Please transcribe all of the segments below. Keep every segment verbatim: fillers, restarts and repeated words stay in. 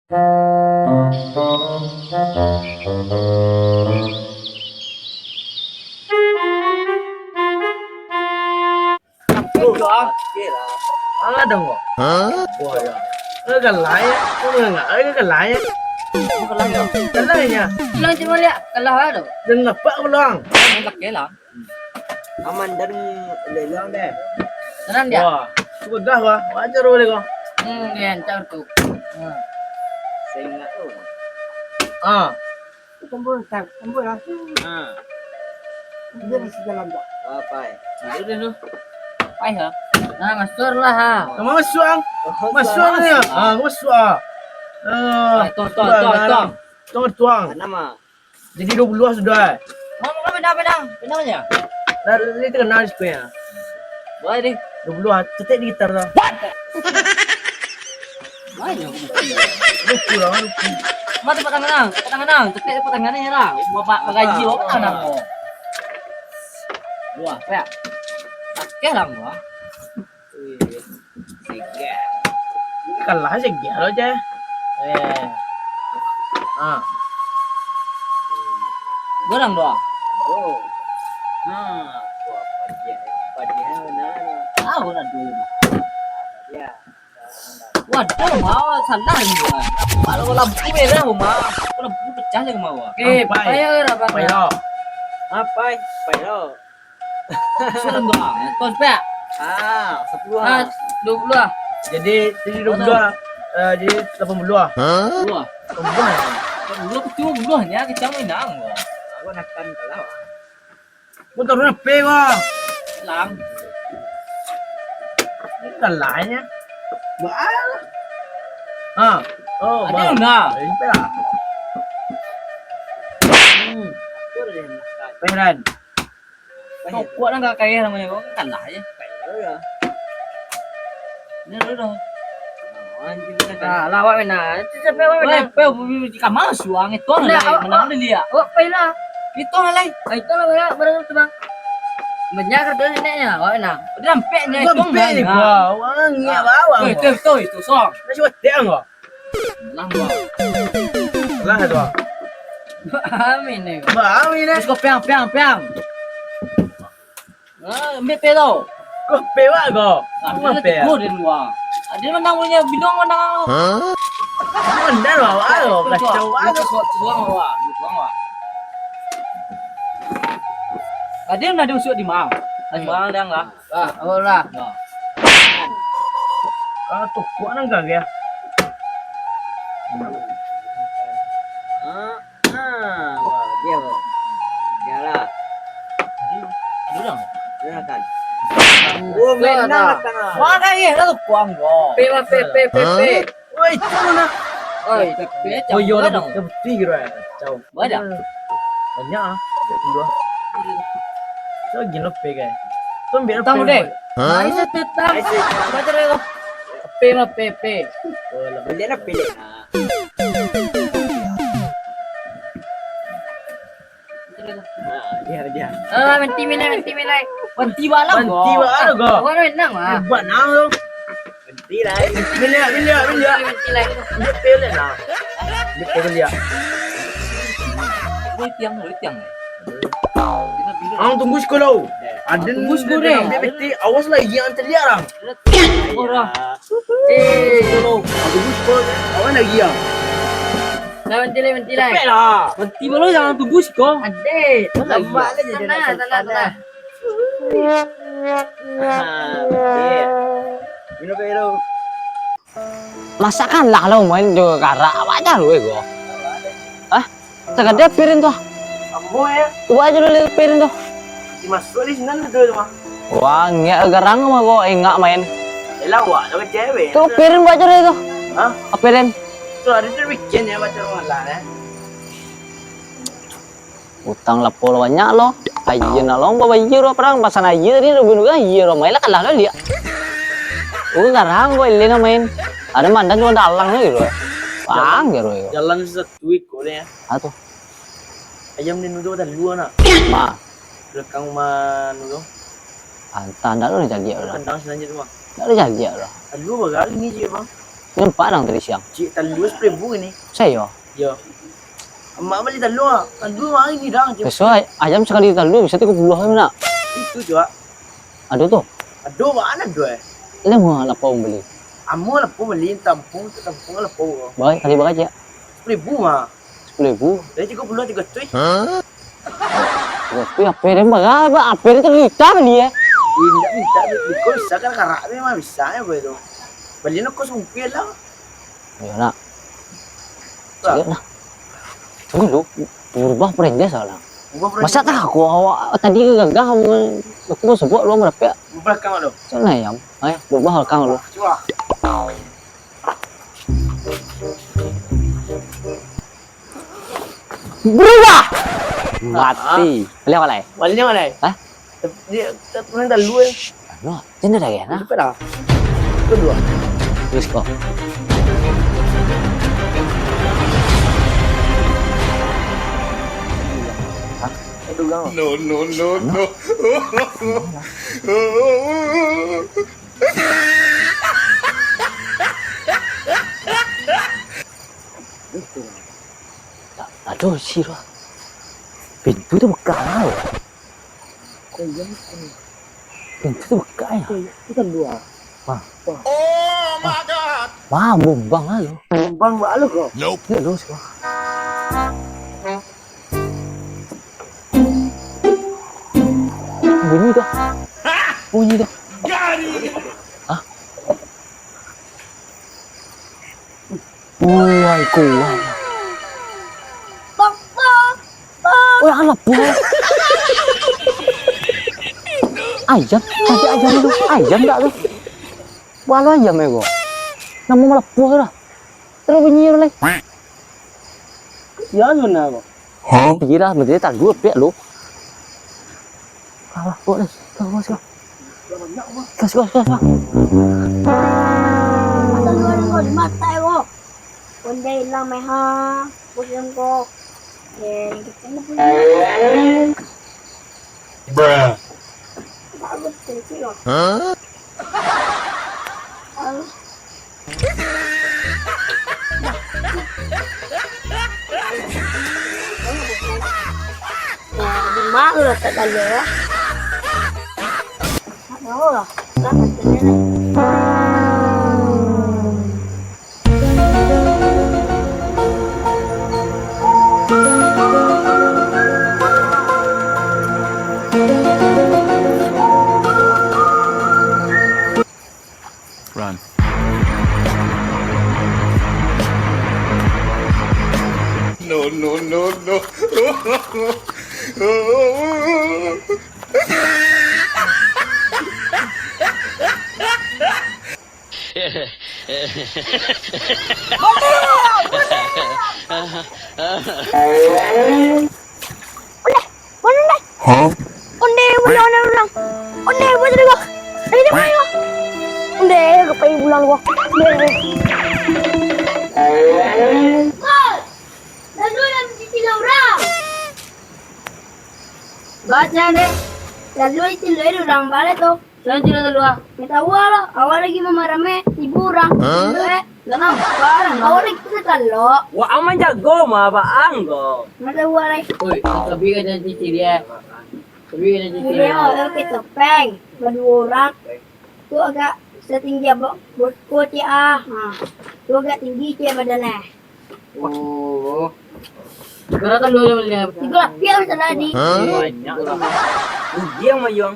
Alah dong, kok. Hah? Wah, ya. Eh, kalah, ya. Kok mangangak, eh, kalah, ya. Kalah, ya. Bilang cuma lihat, kalah lah tu. Jangan nampak pulang. Jangan pakai lah. Aman dan lelang deh. Tenang dia. Wah, tu pedah, wah. Wajar boleh, kok. Hmm, dia hantar tu. Hmm. Saya ingat tu. Ah. Tembus, tembus lah. Ha. Dia masih jalan, Pak. Ah, pai. Nah, udah tu. Pai, ha? Nah, masuk lah, ha. Nama masuk, ang? Oh, masuk ni, ah. Ah, masuk, ah. Ah, tuang, tuang, tuang, tuang. Tuang, tuang. Nama? Jadi dua puluh sudah, eh. Mau, mau, pindah, pindah. Pindah aja. Nah, ini terkenal sebenarnya. Boleh deh. Dua puluh, ah. Cetek di gitar tu. Banyak. Lupa lah, lupa. Mati patang tangan, patang tangan, cetek patang tangan ni lah. Bapak bagaji apa tangan kau? Wah, kayak. Takeh lah gua. Wih, siga. Kalah siga lo, ceh. Eh. Ah. Gorang doang. Oh. Nah, apa dia? Apa dia? Nah, nah. Tahu lah dulu. Apa dia? Waduh, mau salah ni, Bang. Kalau lampu merah, Bang. Kalau lampu pecah je mau. Eh, pai. Pai lah, Bang. Pai lah. Apai, pai lah. Sudah tu, ah. Kos, Pak. Ah, sepuluh, ah. Dua puluh, ah. Jadi, jadi dua puluh, ah. Eh, jadi lapan puluh, ah. Hah? Dua puluh, ah. Dua puluh, dua puluh, ni kacang minang, Bang. Aku nak kan kalah. Motor H P gua. Lang. Ini kalahnya. Wah. Ah. Oh, ada enggak? Ini lah. Hmm. Peran. Tokok nang kakak ya namanya gua kalah ya. Ini dulu dong. Anjing, kan. Ah, lah, awak menang. Itu sampai awak menang. Weh, pe, bu, bu, bu, kamar suang itu lah, lai. Awak, menang awak, dia. Awak pai lah. Itu lah, lai. Ah, itu lah, barang, barang tu, Bang. Banyak kertas neneknya, awak menang. Dia rampek ni, itu rampek ni, bang. Wah, orang ni, ah, awak, weh, awak. Itu, itu, itu, song. Masih watek, kau. Menang, bang. Lah, tu. Amin ni. Bang, amin, eh. Terus kau piang, piang, piang. Ah, ambil pe tau. Kau pe wak kau. Ah, ambil pe. Dia tegur dari luar. Ah, dia menang punya bilang menang. Hah? Benar lah, wak, kacau, wak. Dia tegur, tegur, wak. Dia tegur, wak. Ah, dia nak diusuk di mana? Ah, di mana dia enggak? Ah, oh lah. Nah. Ah, tu kuat nang kagak. Ah. Ah, wah, dia, bro. Dia lah. Aduh, dah. Dia kan. Oh, menang lah tengah. Wah, kan, iya, lalu kuang, bro. Pe, pe, pe, pe, pe. Woi, itu mana? Oi, pe, pe, oh, iya, lah, dong. Putih gitu, eh. Kacau. Banyak. Banyak, ah. Dua. So, gila, pe, guys. Tu ambil pe, deh. Hah? Nah, itu tetap. Baca deh, lo. Pe, lo, pe, pe. Oh, lah, beli lah, beli. Ah, dia, dia. Ah, menti minai, menti minai. Menti balam, menti balam, go. Awak menang, wah. Buat nang tu. Menti lah. Menti lah, menti lah, menti lah. Menti lah. Dia pilih lah. Dia pilih lah. Dia tiang, dia tiang. Ang tunggu siko lo. Ada tunggu siko deh. Ambil peti, awas lah, iya, ang celiak, ang. Murah. Eh, tunggu siko. Awan lagi, ya. Lah, menti lai, menti lai. Cepek lah. Menti baru, jangan tunggu siko. Adek. Lambat lah jadi. Tenang, tenang, tenang. Ah, menti. Minum air dulu. Masakan lah lo main jo karak, awak aja lu ego. Hah? Tagade piring tu. Ambo ya. Awak aja lu lihat piring tu. Dimasuk di sini dulu tu mah. Wah, ngiak garang mah kok ingat main. Elah, awak tu cewek. Tu piring buat aja tu. Hah? Piring. Tu ada tu bikin ya macam malah ya. Utang lapor banyak lo. Aia nak lo babayia lo, parang pasan aia tadi, lo bunuh aia lo, main lah kalah lo liak. Oh, garang ko, ilen main. Ada mandan cuma dalang lo gitu. Bang, gitu. Jalan satu ikut ya. Ah, tu. Ayam ni nuduh dah dua nak. Ma. Belakang rumah nuduh. Antah, ndak lo jadi lo. Kandang sengaja tu, Bang. Ndak lo jadi lo. Dua kali ni je, Bang. Nampak dang tadi siang. Cik, talua sapuluah ribu ni. Sayo? Yo. Amak bali talua. Talua mah ni dang, cik. Biaso ay-, ayam sakali talua bisa tigo puluah kan, nak? Itu, Cak. Ado tu? Ado, baa ado, eh? Lah, ma lapau bali? Amuah lapau bali, tampuang, tampuang lapau. Baik, kali bara, Cik? Sapuluah ribu mah. Sapuluah ribu. Jadi tigo puluah, tigo ratuih. Hah? Tigo ratuih, apo den bara, apo den tu minta bali, eh? Indak minta, biko bisa, kan karak memang bisa, ya, boy, tu. Bali no kos rupiah lah. Iyo, nak. Caliak, nak. Tunggu dulu, barubah prangai salah. Barubah prangai. Masa tak aku, awak tadi gagah, aku mau sebut lu berapa? Barubah kau dulu. Sana, ayam. Ayo, barubah kau dulu. Cuba. Barubah! Mati. Bali awak lai? Bali awak lai? Hah? Dia, dia pernah dah lu, eh. Anu, jan ado lai, nah. Cepat dah. Kedua. Let's go. Hah? Aduh, gang. No, no, no, no. Aduh, sirah. Pintu tu buka lah. Pintu tu buka ya. Itu kan dua. Wah. Wah. Oh my God. Wah, bumbang lah lu. Bumbang ba lu kok. Nope. Ya lu sih. Bunyi tu. Bunyi tu. Hah? Woi, kuat. Tok, tok, tok. Woi, alah, boy. Ayam, tadi ayam tu. Ayam tak tu? Walau ayam, eh, kok. Nama malah buah dah. Terus bunyi tu, lai. Ya, mana, kok? Hah? Iya lah, berarti tak dua pek lo. Alah, kok, lai. Terus, terus, terus. Gas, gas, gas, gas. Mata luar kau di mata, eh, kok. Ondeh ilang meha, pusing ko. Eh, kita ni punya. Bruh. Bagus, kecil loh. Hah? Aduh. Nah, di mana letak tali ya? Tak tahu lah. Lah, tak tahu lah. Run. No, no, no, no. Ondeh, ondeh. Hah? Ondeh, ondeh, ondeh, ondeh. Ondeh, ondeh, ondeh. Ayo, ayo. Ondeh, ka pai pulang ko. Ondeh. Lalu dah mencicilah urang. Baca deh. Lalu diciloi urang balik tu. Jan ciro talua. Minta uang lah. Awak lagi mamarame ibu urang. Hah? Eh, jan nampak lah. Awak lagi bisa talok. Wak aman jago mah, baang ko. Minta uang lah. Oi, tapi ka jan ciciri, eh. Tapi ka jan ciciri. Ini awak pakai topeng. Baduo urang. Tu agak satinggi abak bos ko ciek ah. Ha. Tu agak tinggi ciek badan eh. Oh. Bara talua yang bali? Tigo lapis lah tadi. Hah? Banyak lah. Rugi yang mayuang.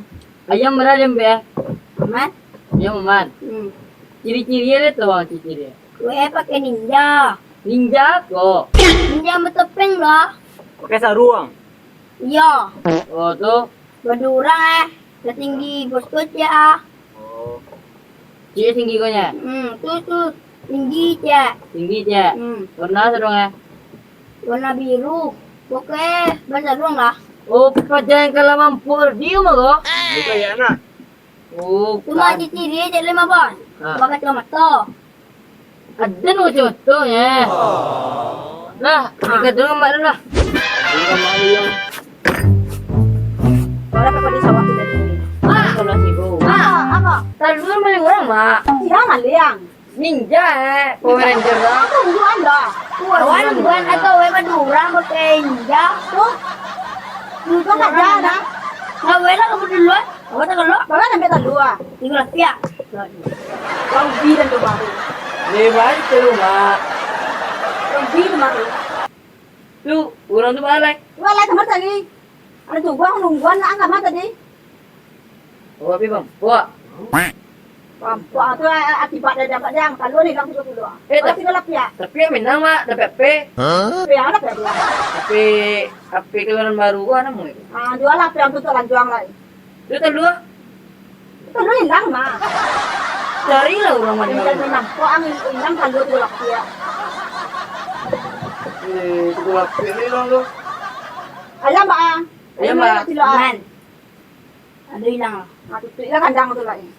Ayam bara yang be? Aman. Ayam aman. Hmm. Ciri-ciri ada tu bang, ciri-ciri. Kue pakai ninja. Ninja ko? Ninja betopeng lah. Pakai sarung. Iyo. Oh, tu. Baduo urang, eh. Satinggi bos ko ciek ah. Oh. Ciek tinggi ko nyo? Hmm, tu, tu. Tinggi ciek. Tinggi ciek. Hmm. Warna sarung, eh? Warna biru. Pokoknyo basaruang lah. Oh, paja yang kalau mampu di rumah ko? Bukan ya, nak? Oh, cuma kan. Ciri-ciri ciek lima, Bang. Ha. Pakai kacamata. Ado nang kacamata, ya. Oh. Nah, ha. Dekat dulu, Mak, dulu lah. Kalau apa di sawah kita dulu. Mak. Kalau sibuk. Mak, apa? Talua maliang urang, Mak. Iya, maliang. Ninja, eh. Power Ranger lah. Apa buruan dah? Kawan buruan atau weh madurang pakai ninja tu? Duduk aja dah. Ngawai lah kamu duluan. Awak tak keluar? Bawa sampai tak keluar. Tinggal piak. Rugi dan tu baru. Lebih baik ke rumah. Rugi tu baru. Tu, urang tu balai. Balai kamar tadi. Ada tu, gua nungguan lah kamar tadi. Awak pi bang, buak. Bampuak tu, eh, akibat dari dapat jang. Kalau ni, langsung pulo. Eh, tapi kalau piak. Tapi yang menang, Mak, dapat P. Hah? Piak, dapat dua. Tapi, H P keluaran baru, gua nemu itu. Ah, jual lah, piak tu, tu lanjuang lah. Itu telua? Telua ilang, mah. Carilah urang manyari. Ilang, ilang. Kok ang ilang telua tu lapiak? Eh, tu lapiak ni ilang tu. Ayam, Bang. Ayam, Bang. Ayam, Bang. Ado ilang. Ah, tutuik lah kandang tu lah, eh.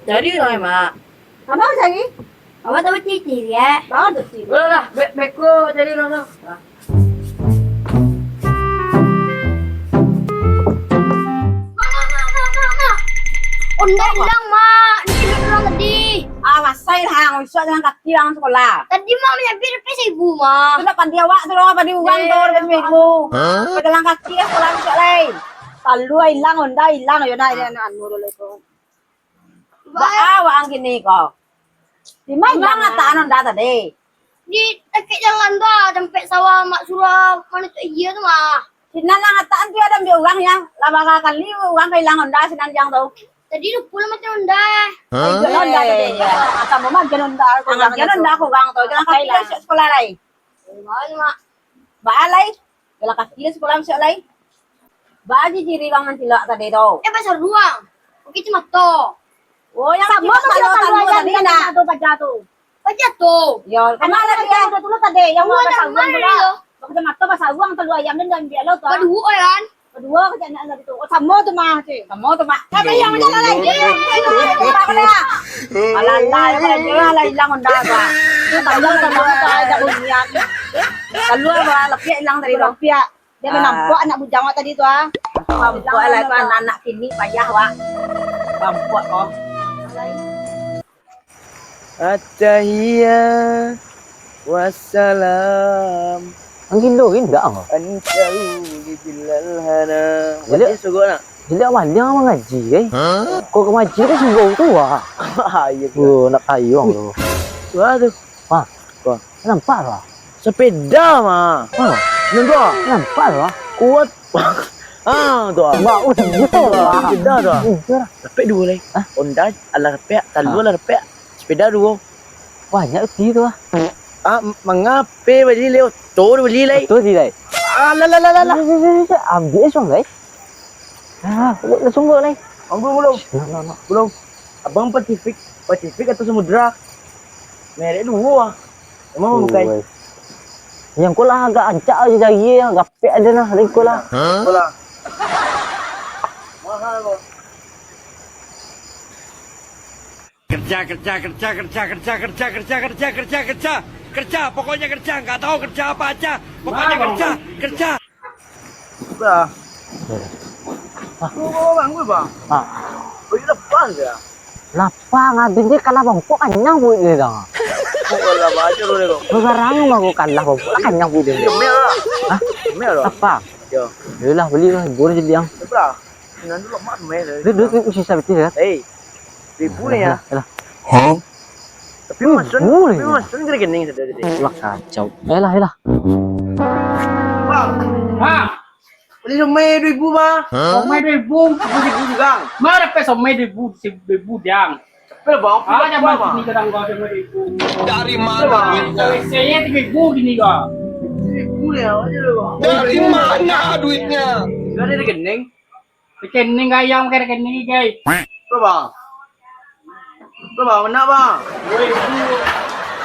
Cari urang, Mak. Abang cari? Awak tahu ciri-ciri, eh? Tahu tu ciri. Ulah lah, be-, beko cari urang tu. Mak, mak, mak, mak, mak, mak. Onda ilang, Mak. Di sini urang tadi. Ah, masai lah, ang isuak jalan kaki ang sekolah. Tadi Mak manyabik dapat saribu, Mak. Tu nak pandi awak tu lah, pandi urang tu, dapat saribu. Hah? Bajalan kaki lah sekolah isuak lai. Talua ilang, onda ilang, yo nak, yo nak anu dulu tu. Baa waang kini ko? Di ma ilang ataan onda tadi? Di dakek jalan tu ah, tampek sawah Mak Surah, mano tu iyo tu mah. Sinan lah ataan tu ado ambiak urang yo. Lah bara kali urang ka ilang onda sinan jang tu. Tadi lupo lah mati onda. Hah? Agiah onda tadi. Samo mah agiah onda kurang tu. Agiah onda kurang tu. Jalan kaki lah isuak sekolah lai. Baa lai? Jalan kaki lah sekolah isuak lai. Baa ciri-ciri urang nan cilok tadi tu? Eh, basar duang. Pakai kacamato. Oh, yang samo cilok tu talua ayam tadi, nak? Paja tu, paja tu. Paja tu. Yo, kamano dia? Udah dulu tadi, yang basar duang tu lah. Pakai kacamato basar duang, talua ayam dan ambiak lo tu. Baduo, kan? Baduo kecek anak tadi tu. Oh, samo tu mah, cik. Samo tu mah. Tapi yang macam lain. Alah, alah, alah, ilang onda tu. Tu talua, talua tu, ai, dak bunyian. Talua, lapiak ilang tadi tu. Lapiak. Dia nampak anak bujang awak tadi tu, ah. Nampak lah tu anak-anak kini payah, wak. Nampak, oh. Attahiyat wassalam. Ang gilo ke indak ang? Antahu libilal hana. Jadi, jadi awak dia mangaji, eh? Hah? Kau ka mangaji kau surau tu, wak. Ah, iyo tu. Oh, nak kayu ang tu. Wah, tu. Wah. Wah. Nampak tu, wak? Sepeda mah. Wah. Nampak? Nampak tu, wak? Kuat. Ah, tu ah. Wah, oh, iyo, wak. Sepeda tu ah. Iyo lah. Dapek duo lai. Hah? Onda, alah dapek, talua lah dapek. Sepeda duo. Banyak uti tu ah. Ah, mangape bali lai? Oto bali lai. Oto bali lai. Ah, lah, lah, lah, lah, lah. Ambiak suang lai. Ah, langsung buek lai. Ambo belum. Nak, nak, nak. Belum. Abang Pasifik, Pasifik atau Samudra? Merek duo ah. Emang bukan? Yang ko lah agak ancak aja jari, agak pek ada nah, dari ko lah. Hah? Ko lah. Mahal ko. Kerja, kerja, kerja, kerja, kerja, kerja, kerja, kerja, kerja, kerja, kerja, kerja, pokoknya kerja, nggak tahu kerja apa aja, pokoknya kerja, kerja. Bah. Hah? Lu bawa orang gue, Bang. Hah? Bagi lepas ya. Lapang, abis ni kalah bangkok kanyang buik dia dah. Kok kalah baca lu ni, kok? Begarang mah kok kalah bangkok lah kanyang buik dia. Ini mel lah. Hah? Mel lah. Apa? Ya. Yalah, beli lah, boleh jadi yang. Berapa? Dengan dulu mak mel. Dia, dia, dia, susah betul ya. Eh. Ribu ni ya. Yalah. Hah? Tapi masun, tapi masun kena kening sudah tadi. Wah, kacau. Yalah, yalah. Bang. Ha. Beli somai dua ribu, Bang. Hah? Somai dua ribu. Dua ribu juga. Ma dapek somai dua ribu, dua ribu, Jang? Berapa, Bang? Ah, zaman sini kadang kau somai dua ribu. Dari mana duitnya? Saya tiga ribu gini, kau. Tiga ribu ya, aja lu, Bang. Dari mana duitnya? Gak ada rekening. Rekening gayang, pakai rekening, guys. Berapa, Bang? Berapa, Bang? Benar, Bang? Dua ribu.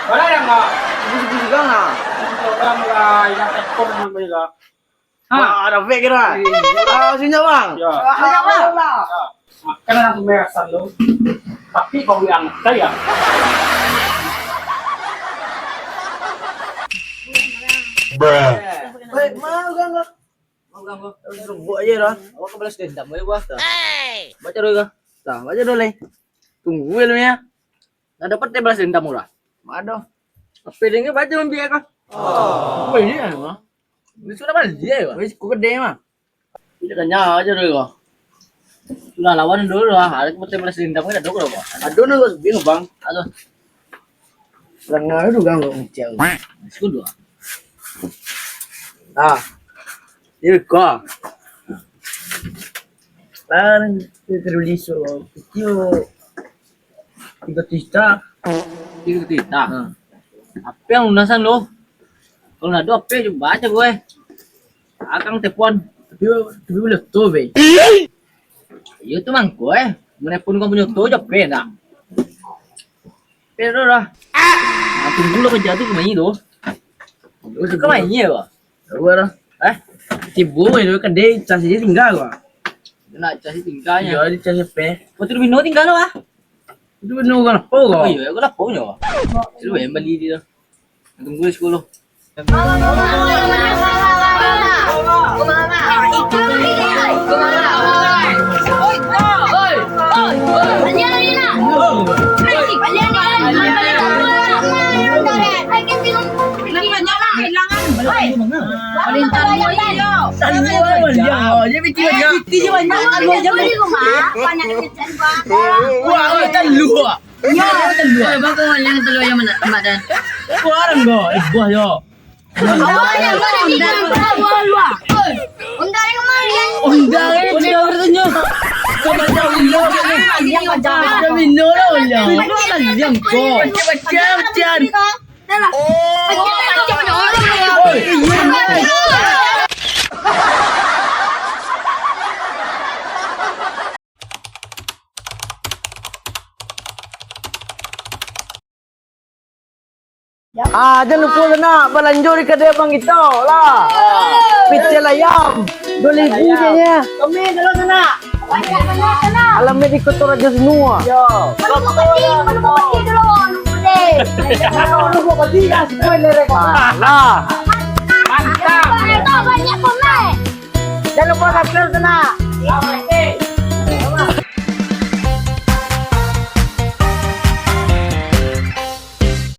Berapa yang, Bang? Seribu juga, nah. Orang mulai yang ekor namanya, Kak. Ha. Wah, ada fake kira. Ah, sini, Bang. Ya. Ah, sini, Bang. Ya. Makan langsung merah selalu. Tapi bau yang saya. Bruh. Baik, mau gak, gak? Mau gak, gak? Terus rebut aja dah. Awak ke balas dendam aja, gua. Baca dulu, gak? Dah, baca dulu, Leng. Tunggu dulu, ya. Nak dapat teh balas dendam urang. Aduh. Apa dia ni baca ambiak kau? Oh, iya, mah. Dia sudah balik dia, Bang. Wis, ku gede, mah. Dia kanyang aja dulu, Bang. Sudah lawan dulu lah. Ada ku teh balas dendam kan ada kau, Bang. Aduh, nak bingung, Bang. Aduh. Kurang aja tu, Bang, kau macam. Sekul dua. Ah. Ini kau. Kan, kita tulis, oh, video. Tigo juta. Tigo juta? Ha. Apa yang lunasan lo? Kalau ndak ado apa, cubo baco gue. Akang telepon. Tapi, tapi boleh tu, be. Iyo tu mangko, eh. Menelepon kau punyo tu, jape ndak? Pe dah, dah. Ah, tunggu lo kerja tu, kemai tu. Kemai ye, bah? Tahu dah. Eh? Tibo itu kan dia cas dia tinggal, bah. Nak cas tinggalnya. Iya, dia cas pe. Waktu di Bino tinggal lo, ah? Itu Bino kan apa kau? Oh iya, aku lapor nyo. Lu yang beli dia. Tunggu di sepuluh. Wah, wah, telua. Yo, telua. Bang, kau yang telua yang mana, Mak Dan? Kurang kau, eh, buah yo. Awak yang mana ni? Telua, telua. Oi, undang yang kemarin. Undang, eh, undang bertanya. Kau baca undang. Yang baca. Baca undang lah, undang. Undang kau. Macam, macam. Oh, macam orang. Oi, iya, iya. Ah, jan lupo sanak, balanjo di kadai abang kito lah. Picel ayam, duo ribu je nyo. Kami dulu sanak. Alamat di Koto Rajo Sinua. Yo. Kalau mau peti, kalau mau peti dulu, anu peti. Kalau mau peti, gas, kau lerek. Alah. Mantap. Itu banyak komen. Jan lupo subscribe sanak.